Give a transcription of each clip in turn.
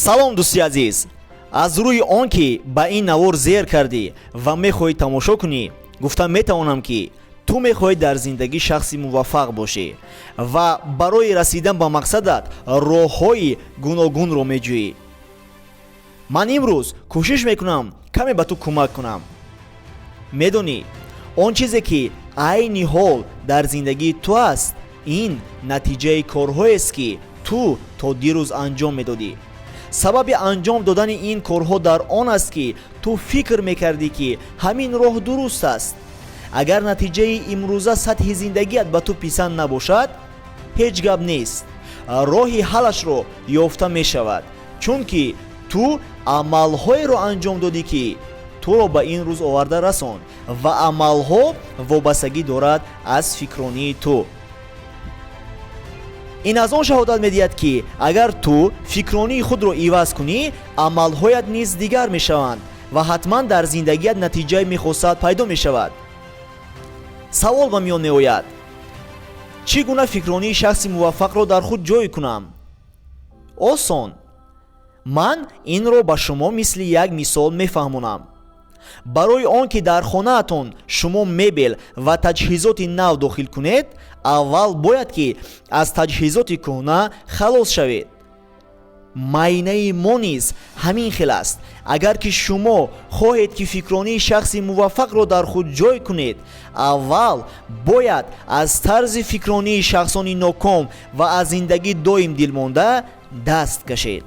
Салом, дӯсти азиз! Аз рӯи он ки ба ин навор зер кардӣ ва мехоҳӣ тамошо кунӣ, гуфта метавонам, ки ту мехоҳӣ дар зиндагӣ шахси муваффақ бошӣ ва барои расидан ба мақсадат роҳҳои гуногунро меҷӯӣ. Ман имрӯз кӯшиш мекунам, каме ба ту кӯмак кунам. Медонӣ, он чизе ки айни ҳол дар зиндагии ту аст, ин натиҷаи корҳоест, ки ту то дирӯз анҷом медодӣ. Сабаби анҷом додани ин корҳо дар он аст, ки ту фикр мекардӣ, ки ҳамин роҳ дуруст аст. Агар натиҷаи имрӯза сатҳи зиндагият ба ту писанд набошад, ҳеҷ гап нест, роҳи ҳаллашро ёфта мешавад, чунки ту амалҳоеро анҷом додӣ, ки туро ба ин рӯз оварда расонд, ва амалҳо вобастагӣ дорад аз фикронии ту. Ин аз он шаҳодат медиҳад, ки агар ту фикронии худро иваз кунӣ, амалҳоят низ дигар мешаванд ва ҳатман дар зиндагият натиҷаи мехостаат пайдо мешавад. Савол ба миён меояд: чӣ гуна фикронии шахси муваффақро дар худ ҷой кунам? Осон. Ман инро ба шумо мисли як мисол мефаҳмонам. Барои он ки дар хонаатон шумо мебел ва таҷҳизоти нав дохил кунед, аввал бояд ки аз таҷҳизоти кӯҳна халос шавед. Майнаи мо низ ҳамин хел аст. Агар ки шумо хоҳед, ки фикронии шахси муваффақро дар худ ҷой кунед, аввал бояд аз тарзи фикронии шахсони ноком ва аз зиндагӣ доим дилмонда даст кашед.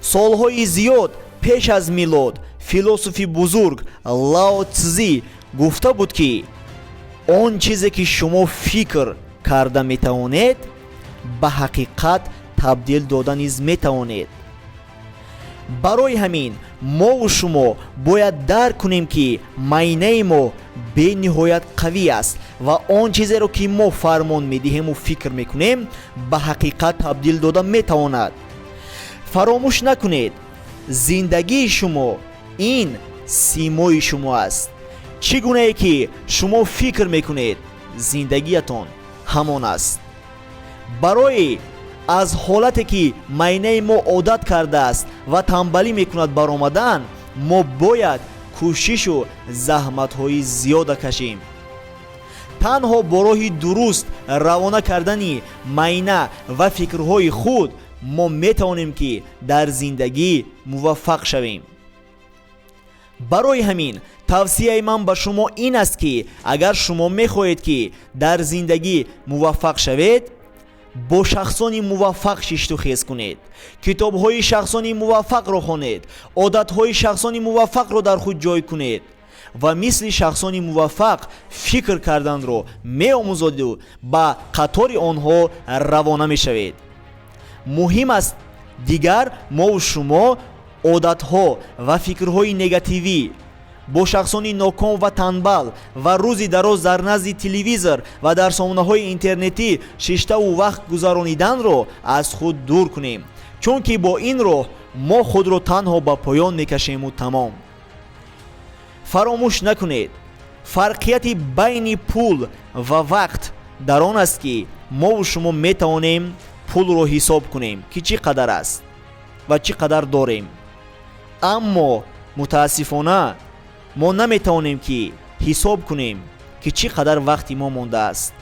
Солҳои зиёд пеш аз милод философи бузург Лао Цзи гуфта буд, ки он чизе ки шумо фикр карда метавонед, ба ҳақиқат табдил дода низ метавонед. Барои ҳамин мову шумо бояд дарк кунем, ки майнаи мо бениҳоят қавӣ аст ва он чизеро, ки мо фармон медиҳему фикр мекунем, ба ҳақиқат табдил дода метавонад. Фаромӯш накунед, зиндагии шумо ин симои шумо аст. Чӣ гунае ки шумо фикр мекунед, зиндагиятон ҳамон аст. Барои аз ҳолате, ки майнаи мо одат кардааст ва тамбалӣ мекунад, баромадан, мо бояд кӯшишу заҳматҳои зиёда кашем. Танҳо бо роҳи дуруст равона кардани майна ва фикрҳои худ мо метавонем, ки дар зиндагӣ муваффақ шавем. Барои ҳамин тавсияи ман ба шумо ин аст, ки агар шумо мехоҳед, ки дар зиндагӣ муваффақ шавед, бо шахсони муваффақ шишту хез кунед, китобҳои шахсони муваффақро хонед, одатҳои шахсони муваффақро дар худ ҷой кунед ва мисли шахсони муваффақ фикр карданро меомӯзоду ба қатори онҳо равона мешавед. Муҳим аст, дигар мову шумо одатҳо ва фикрҳои негативӣ, бо шахсони ноком ва танбал ва рӯзи дароз дар назди телевизор ва дар сомонаҳои интернетӣ шиштаву вақт гузарониданро аз худ дур кунем, чунки бо ин роҳ мо худро танҳо ба поён мекашему тамом. Фаромӯш накунед, фарқияти байни пул ва вақт дар он аст, ки мову шумо метавонем пулро ҳисоб кунем, ки чӣ қадар аст ва чӣ қадар дорем, аммо мутаассифона мо наметавонем, ки ҳисоб кунем, ки чӣ қадар вақти мо мондааст.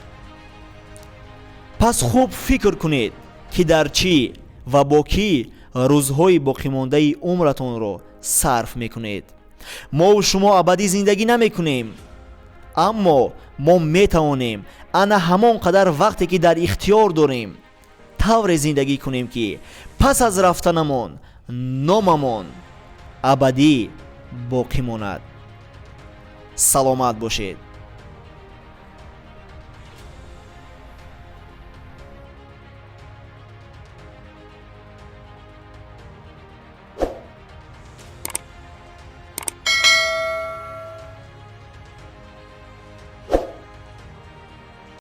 Пас хуб фикр кунед, ки дар чӣ ва бо кӣ рӯзҳои боқимондаи умратонро сарф мекунед. Мову шумо абадӣ зиндагӣ намекунем, аммо мо метавонем ана ҳамон қадар вақте, ки дар ихтиёр дорем, тавре зиндагӣ кунем, ки пас аз рафтанамон номамон абадӣ боқӣ монад. Саломат бошед.